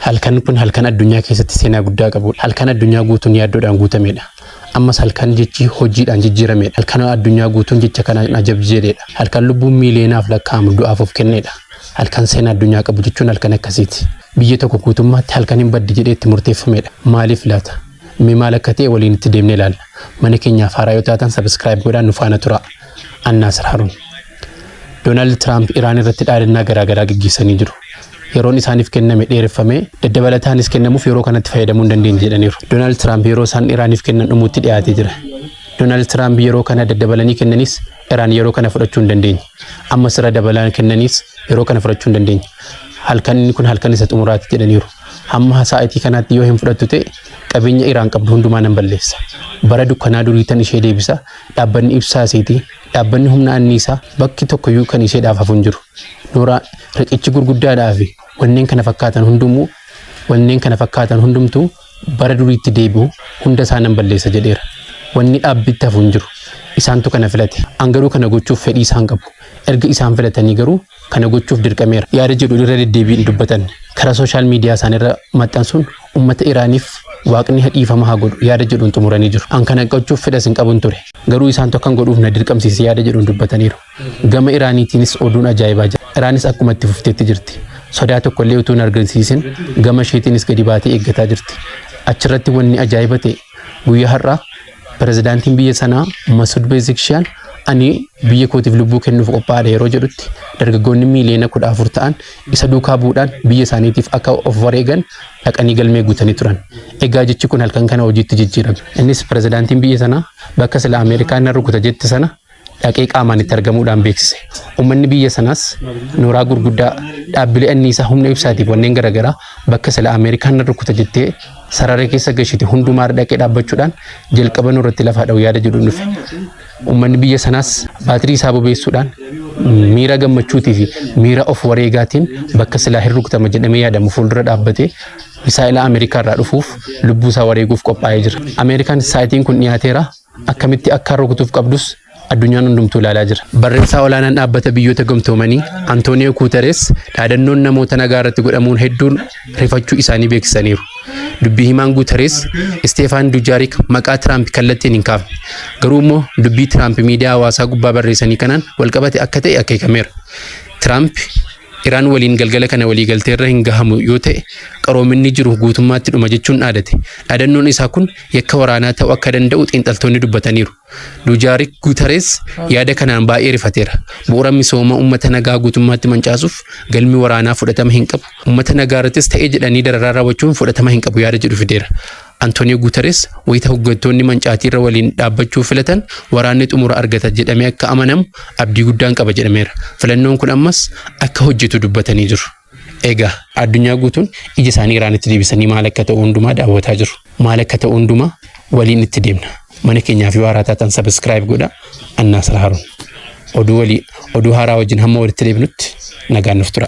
Halkan kun halkan addunyaa keessatti seenaa guddaa qabudha. Halkan addunyaa guutuun yaaddoodhaan guutamedha. Ammas halkan jechi hojiidhaan jijjiiramedha. Halkan addunyaa guutuun jecha kanaan ajab jedhedha. Halkan lubbuun miiliyoonaaf lakkaa'amu du'aaf of kennedha. Halkan seenaa addunyaa qabu jechuun halkan akkasiiti. Biyya tokko guutummaatti halkan hin baddi jedhee itti murteeffamedha. Maaliif laata? Mee maal akka ta'e waliin itti deemnee ilaalla. Mana keenyaaf haaraa yoo taatan subscribe godhaa nu faana tura. Annaasir Haruun. Doonaald Tiraamp Iraan irratti dhaadannaa garaagaraa gaggeessanii jiru. Yeroon isaaniif kenname dheereffamee daddabalataanis kennamuuf yeroo kanatti fayyadamuu hin dandeenye jedhaniiru. Doonaald Tiraamp yeroo isaan Iraaniif kennan dhumuutti dhiyaatee jira. Doonaald Tiraamp yeroo kana daddabalanii kennanis Iraan yeroo kana fudhachuu hin dandeenye. Ammas irra dabalaan kennanis yeroo kana fudhachuu hin dandeenye. Halkan inni kun halkan isa xumuraati jedhaniiru. Hamma sa'aatii kanaatti yoo hin fudhattu ta'e qabeenya Iraan qabdu hundumaa nan balleessa. Bara dukkanaa durii tan ishee deebisa. Dhaabbanni ibsaa isiitii, dhaabbanni humna anniisaa bakki tokkoyyuu kan isheedhaaf hafu hin jiru. Nooraa riqichi gurguddaadhaa fi wanneen kana fakkaatan hundumuu wanneen kana fakkaatan hundumtuu bara duriitti deebi'u hunda isaa nan balleessa jedheera. Wanni dhaabbitti hafu hin jiru. Isaantu kana filate. An garuu kana gochuuf fedhii isaan qabu. Erga isaan filatanii garuu kana gochuuf dirqameera. Yaada jedhu irra deddeebiin dubbatan. Karaa social media isaaniirra maxxansuun uummata Iraaniif Waaqni dhiifama haa godhu yaada jedhuun xumuranii jiru. An kana gochuuf fedhas hin qabun ture. Garuu isaantu akkan godhuuf na dirqamsiise yaada jedhuun dubbataniiru. Gama Iraaniitiinis oduun ajaa'ibaa jira. Iraanis akkuma itti fufteetti jirti. Sodaa tokko illee utuu hin argisiisin gama isheetiinis gadi baatee eeggataa jirti. Achirratti wanni ajaa'iba ta'e guyyaa har'aa pirezidaantiin biyya sanaa Masuud Pezeshkian ani biyya kootiif lubbuu kennuuf qophaa'aadha yeroo jedhutti dargaggoonni miiliyoona 14 ta'an isa duukaa bu'uudhaan biyya isaaniitiif akka of wareegan dhaqanii galmee guutanii turan. Egaa jechi kun halkan kana hojiitti jijjiirame. Innis pirezidaantiin biyya sanaa bakka sila Ameerikaan na rukuta jette sana dhaqee qaamaan itti argamuudhaan beeksise. Uummanni biyya sanaas nooraa gurguddaa dhaabbilee anniisaa humna ibsaatiif wanneen garaagaraa bakka sila Ameerikaan na rukuta jettee sarara keessa gashite hundumaa dhaqee dhaabbachuudhaan jalqaba nurratti lafaa dha'u yaada jedhuun dhufe. Uummanni biyya sanaas baatirii isaa bobeessuudhaan miira gammachuutii fi miira of wareegaatiin bakka silaa hin rukutama jedhamee yaadamu fuuldura dhaabbatee misaa'ila Ameerikaa irraa dhufuuf lubbuu isaa wareeguuf qophaa'ee jira. Ameerikaan sa'aatiin kun dhiyaateera, akkamitti akka rukutuuf qabdus addunyaan hundumtuu ilaalaa jira. Barreessaa olaanaan dhaabbata biyyoota gamtoomanii Antooniyoo Guuterees dhaadannoon namoota nagaa irratti godhamuun hedduun rifachuu isaanii beeksisaniiru. Dubbii himaan Guuterees Isteefaan Dujaarik maqaa Tiraamp kallattiin hin kaafne. Garuu immoo dubbii Tiraamp miidiyaa hawaasaa gubbaa barreessanii kanaan walqabate akka ta'e akeekameera. Tiraamp Iraan waliin galgala kana waliigalteerra hin gahamu yoo ta'e qaroominni jiru guutummaatti dhuma jechuun dhaadate. Dhaadannoon isaa kun yakka waraanaa ta'uu akka danda'u xiinxaltoonni dubbataniiru. Dujaarik Guuterees yaada kanaan baay'ee rifateera. Bu'uura misooma uummata nagaa guutummaatti mancaasuuf galmi waraanaa fudhatama hin qabu. Uummata nagaa irrattis ta'ee jedhanii dararaa raawwachuun fudhatama hin qabu yaada jedhu fideera. Antooniyoo Guuterees wayita hoggantoonni mancaatii irra waliin dhaabbachuu filatan waraanni xumura argata jedhamee akka amanamu abdii guddaan qaba jedhameera. Filannoon kun ammas akka hojjetu dubbatanii jiru. Egaa addunyaa guutuun ija isaanii Iraanitti deebisanii maal akka ta'u hundumaa daawwataa jiru. Maal akka ta'u hundumaa waliin itti deemna. Mana keenyaaf yoo haaraa taatan subscribe godhaa. Annaasir Haruun. Oduu walii oduu haaraa wajjin hamma walitti deebinutti nagaan nuuf tura.